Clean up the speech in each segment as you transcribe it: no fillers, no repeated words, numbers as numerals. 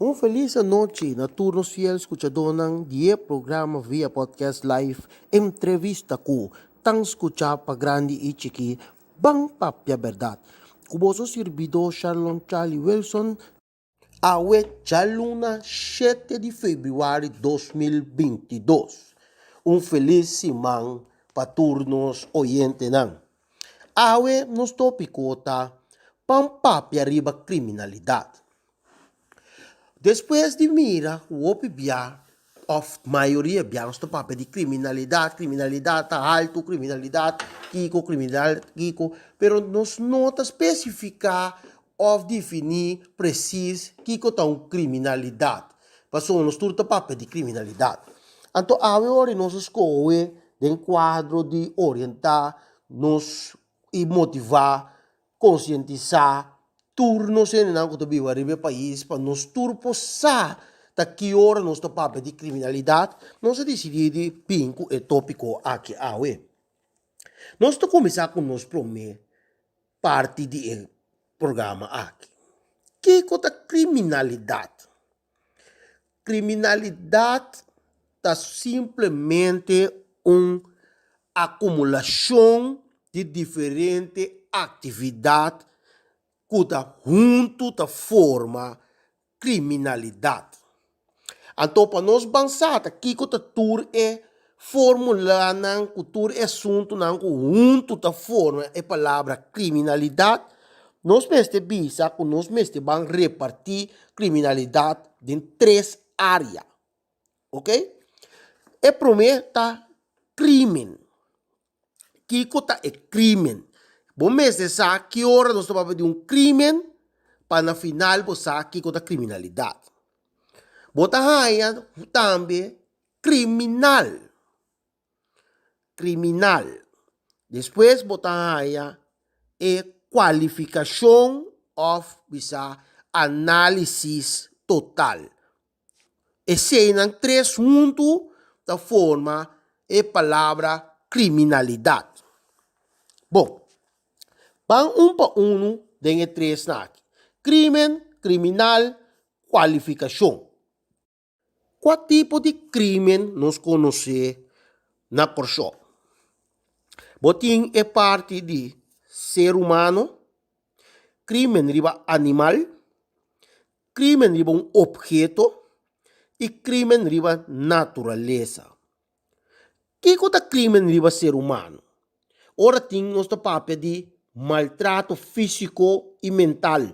Un felis anochi na tur nos fiel skuchadónan di e programa via podcast live Entrevista ku tan skuchá pa grandi i chikí Ban Papia Bèrdat ku boso sirbidó Sharlon Charlie Wilson. Awe djaluna shete di febrüari 2022. Un felis siman pa tur nos oyentenan. Awe nos tópiko ta Ban Papia riba kriminalidat. Despues di mira ku hopi bia òf mayoria bia nos ta papia di kriminalidat, kriminalidat ta haltu, kriminalidat kiko, kriminalidat kiko, pero nos no ta spesifiká òf definí presis kiko ta un kriminalidat, pasobra nos tur ta papia di kriminalidat. Anto awe ora nos a skohe den kuadro di orientá nos i motivá konsientisá tur nos hendenan ku ta biba riba e pais pa nos tur por sa ta ki ora nos ta papia di kriminalidat, nos a disidí di bin ku e tópiko aki awe. Nos ta kuminsá ku nos promé parti di e programa aki. Kiko ta kriminalidat? Kriminalidat ta simplemente un akumulashon di diferente aktividat ku ta huntu ta forma kriminalidat. Anto pa nos ban sa ta kiko ta tur e formulanan ku tur e asuntunan ku huntu ta forma e palabra kriminalidat, nos mester bisa ku nos mester ban repartí kriminalidat den tres área, oke. E promé ta krímen. Kiko ta e krímen? Bo mester sa ki ora nos ta papia di un krímen pa na final bo sa kiko ta kriminalidat. Bo ta haña tambe kriminal, kriminal. Despues bo ta haña e kualifikashon òf bisa análisis total. Eseinan tres huntu ta forma e palabra kriminalidat. Bon, ban un pa unu den e tresnan aki, krimen, kriminal, kualifikashon. Kua tipo di krímen nos konosé na Kòrsou? Bo tin e parti di ser humano, krímen riba animal, krímen riba un opheto i krímen riba naturalesa. Kiko ta krímen riba ser humano? Ora tin nos ta papia di maltrato físiko i mental,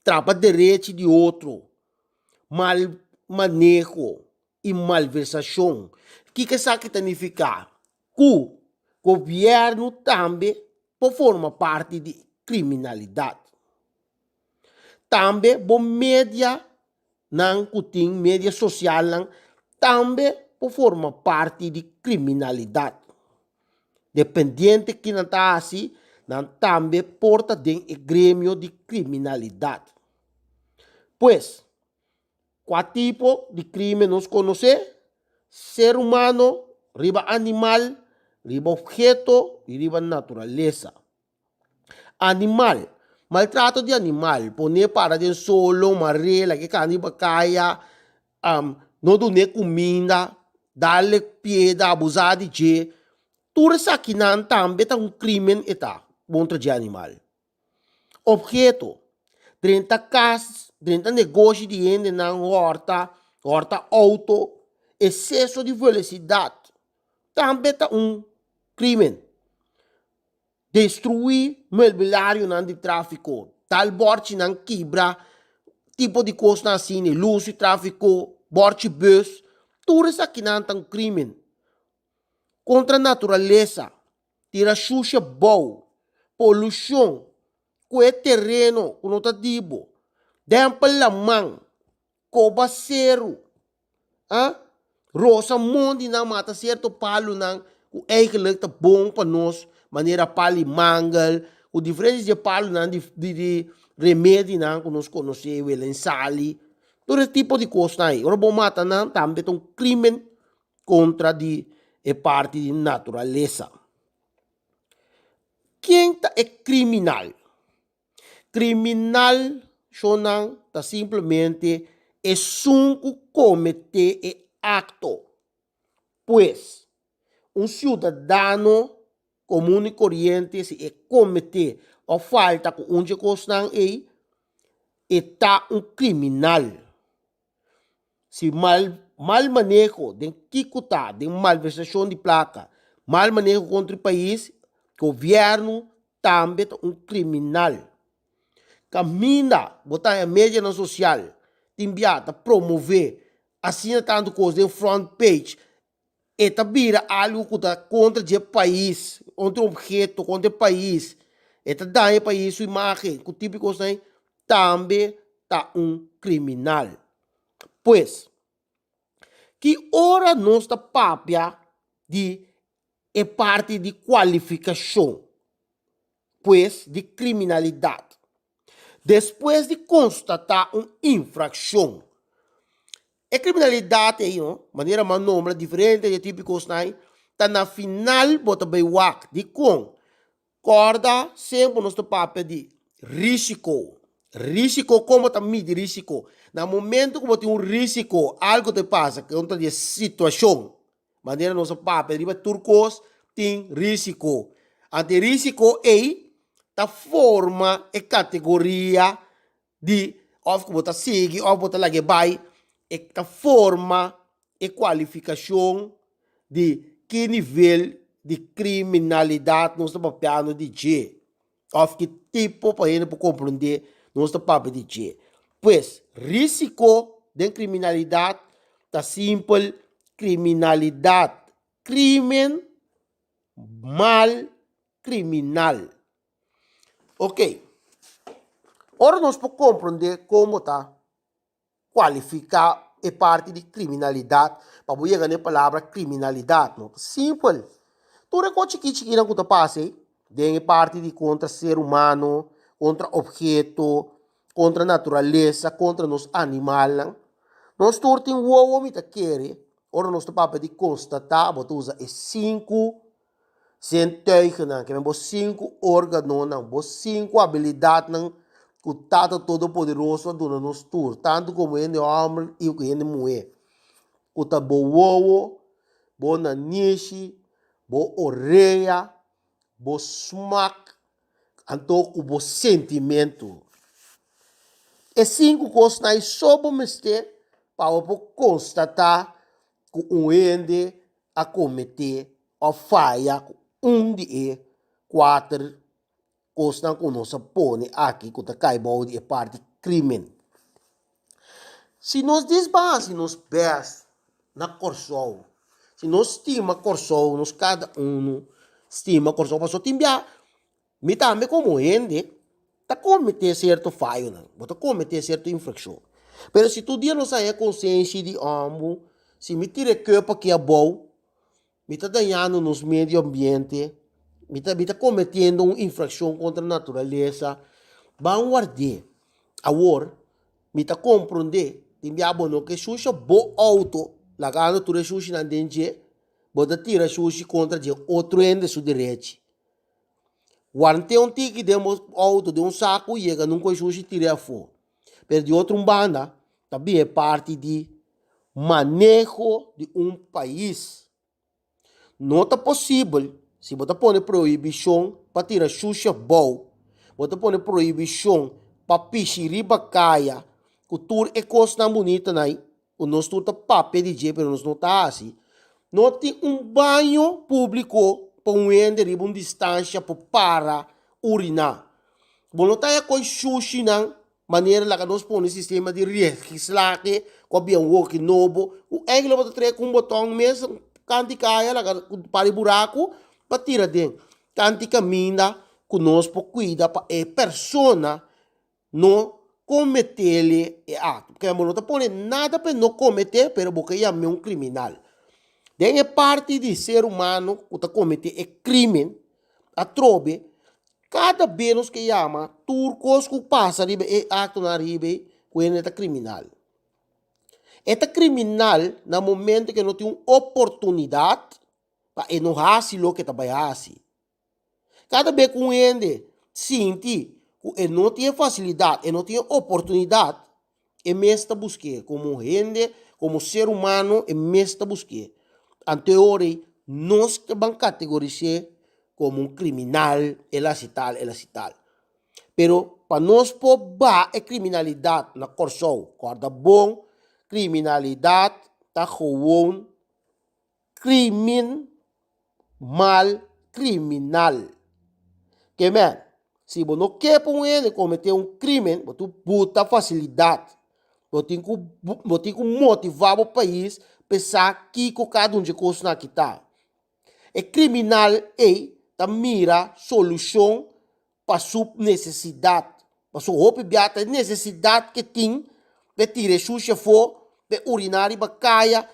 trapa derechi di otro, mal maneho i malversashon. Kiko esaki ta nifiká? Ku gobièrnu tambe por forma parti di kriminalidat. Tambe bo medianan ku tin, media sosialnan tambe por forma parti di kriminalidat. Dependiente ki nan ta hasi, nan tambe por ta den e gremio di kriminalidat. Pues, kua tipo di krímen nos konosé? Ser humano, riba animal, riba obheto i riba naturalesa. Animal, maltrato di animal, pon'é para den solo, mar'é, lag'é kana riba kaya, no dun'é kuminda, dal e piedra, abusá di dje. Tur esakinan tambe ta un krímen e ta kontra dje animal. Obheto, drenta kas, drenta negoshi di hendenan, hòrta, hòrta outo, eseso di velosidat tambe ta un krímen. Destruí muebilarionan di tráfiko, dal bòrchinan kibra, tipo di kosnan asina, lus di tráfiko, bòrchi bùs, tur esakinan ta un krímen kontra naturalesa. Tira shusha bou, polushon, ku e tereno ku no ta di bo, dèmpel laman, koba seru, a rosa mondinan mata sierto palunan ku eigenlik ta bon pa nos, manera pal'i mangel, ku diferente di e palunan di di remedinan ku nos konosé, welensali, tur e tipo di kosnan ei. Ora bo mata nan tambe ta un krimen kontra di e parti di naturalesa. Ken ta e kriminal? Kriminal shonnan ta simplemente Esun ku kometé e akto. Pues, un siudadano komun i koriente si e kometé òf falta ku un dje kosnan ei, e ta un kriminal. Si mal mal maneho den kiko ta, den malversashon di plaka, mal maneho kontra e pais, gobièrnu tambe ta un kriminal. Kaminda bo ta haña medianan sosial tin bia ta promové asina tantu kos den front page, e ta bira algu ku ta kontra dje pais, kontra e obheto, kontra e pais, e ta daña e pais su imagen ku tipo di kosnan ei, tambe ta un kriminal. Pues, ki ora nos ta papia di e parti di kualifikashon, pues di kriminalidat? Despues di konstatá un infrakshon, e kriminalidat ei, manera mi a nombra diferente di e tipo di kosnan ei, ta na final bo ta bai wak. Dikon? Kòrda semper nos ta papia di risiko. Risiko, kon bo ta midi risiko? Na momento ku bo tin un risiko, algu ta pasa kontra di e situashon, manera nos a papia riba tur kos tin risiko. Anto e risiko ei ta forma e kategoria di òf ku bo ta sigui òf bo ta laga e bai, e ta forma e kualifikashon di ki nivel di kriminalidat nos ta papiando di dje òf ki tipo pa hende por komprondé nos ta papia di dje. Pues, risiko den kriminalidat ta simpel kriminalidat, krimen mal kriminal. Ok, ora nos por komprondé kon bo ta kualifiká e parti di kriminalidat pa bo yega na e palabra kriminalidat no ta simpel. Tur e kos chikí chikinan ku ta pasa ei den e parti di kontra ser humano, kontra opheto, kontra naturalesa, kontra nos animalnan, nos tur tin wowo mi ta kere ora nos ta papia di konstatá bo ta usa e sinku Zintuigennan, ke men bo sinku organonan, bo sinku abilidatnan ku Tata Todopoderoso a duna nos tur, tantu komo hende hòmber i hende muhé, ku ta bo wowo, bo nanishi, bo orea, bo smak, anto ku bo sentimentu. E sinku kosnan ei so bo mester pa bo por konstatá ku un hende a kometé òf faya ku un di e kuater kosnan ku nos a pone aki ku ta kai bou di e parti krímen. Si nos disba hasi nos bèst na Kòrsou, si nos stima Kòrsou, nos kada unu stima Kòrsou, pasobra tin bia Mi tambe komo hende ta kometé sierto fayonan, bo ta kometé sierto infrakshon. Pero si tur dia nos haña konsenshi di òmbu, si mi tira e kùp aki abou, mi ta dañando nos medio ambiente, mi ta mi ta kometiendo un infrakshon kontra naturalesa, ban ward'é. Awor, mi ta komprondé, tin bia bo no ke shusha bo outo, lagando tur e shushinan den dje, bo ta tira shushi kontra dje otro hende su derechi. Warnte un tiki den bo auto den un saku yega nunca e shushi tira afo. Pero di otro un banda ta bin e parti di maneho di un pais. No ta posibel si bo ta pone prohibishon pa tira shushi abou, bo ta pone prohibishon pa pishi riba kaya ku tur e kosnan bunita nan ku nos tur ta papia di dje pero nos no ta hasi, no tin un baño públiko pa un hende riba un distansha por para uriná. Bo no ta haña koe shushinan manera laga nos pone sistema di regislahe ku a bia un woki nobo ku eigenlijk bo ta trek un boton mes kanti kaya laga para e buraku pa tira den kanti kaminda ku nos por kuida pa e persona No kometele e akto. Pasobra bo no ta pone nada pa e no kometé, pero bo ke yam'é un kriminal. Den e parti di ser humano ku ta kometé e krimen, atrobe, kada be nos ke yama tur kos ku pasa riba e aktonan ariba ei, ku hende ta kriminal. E ta kriminal na momento ku e no tin un oportunidat pa e no hasi loke e ta bai hasi. Kada be ku un hende sinti ku e no tin e fasilidat, e no tin e oportunidat, E mes ta busk'é. Komo hende, komo ser humano, e mes ta busk'é. Anto e ora ei nos ta ban kategoris'é komo un kriminal, el hasi tal, el hasi tal. Pero pa nos por baha e kriminalidat na Kòrsou, kòrda bon, kriminalidat ta gewoon krimin mal kriminal. Ke men, si bo no ke pa un hende kometé un krimen, bo tin ku buta fasilidat. Bo tin ku bo tin ku motivá bo pais pa e sa kiko kada un dje kosnan aki ta. E kriminal ei ta mira solushon pa su nesesidat. Pasobra hopi bia ta e nesesidat ke tin pa e tira e shushi afó, pa e uriná riba kaya,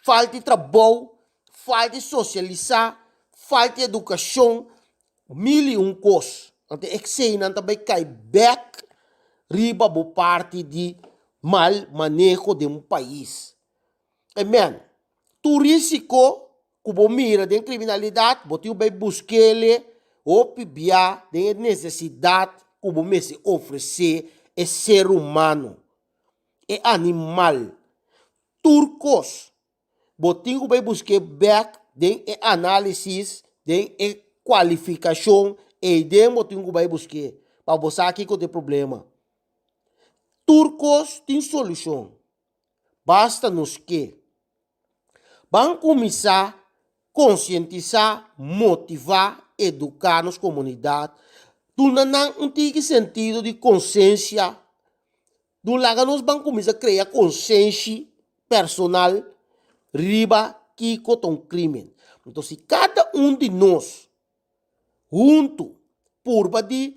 Falta di trabou, falta di sosialisá, falta di edukashon, mil i un kos. Anto eseinan ta bai kai bèk riba bo parti di mal maneho den un pais. Amen. Tur risiko ku bo mira den kriminalidat, bo tin ku bai busk'el hopi bia den e nesesidat ku bo mester ofresé e ser humano, e animal. Tur kos. Bo tin ku bai busk'é bèk den e análisis, den e kualifikashon, eiden bo tin ku bai busk'é pa bo sa kiko ta e problema. Tur kos tin solushon, basta nos ke. Ban kuminsá konsientisá, motivá, eduká nos komunidat, duna nan un tiki sentido di konsiensia. Dun laga nos ban kuminsá krea konsenshi personal riba kiko ta un krimen. Enton si kada un di nos huntu purba di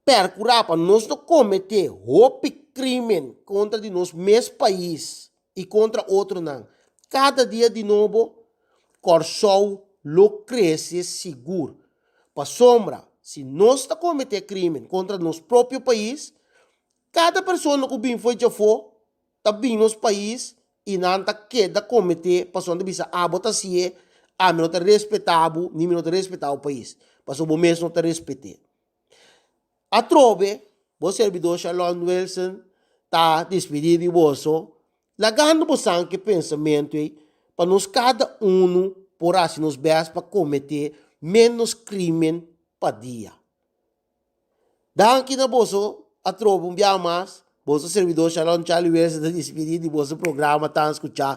perkurá pa nos no kometé hopi krimen kontra di nos mes pais i kontra otronan kada dia di nobo, Kòrsou lo krese sigur. Pasobra si nos ta kometé krimen kontra nos propio pais, kada persona ku bin fo'i djafó ta bin nos pais i nan ta keda kometé pasobra nan ta bisa abo ta hasié, ami no ta respetá bo ni mi no ta respetá bo pais, pasobra bo mes no ta respet'é. Atrobe, bo serbidor Shalon Wilson ta dispidí di boso, lagando bosan ku e pensamentu ei pa nos kada unu por hasi nos bèst pa kometé ménos krímen pa dia. Danki na boso atrobe un biaha mas, boso serbidor Shalon Charlie Wilson ta dispidí di boso programa Tan Skuchá.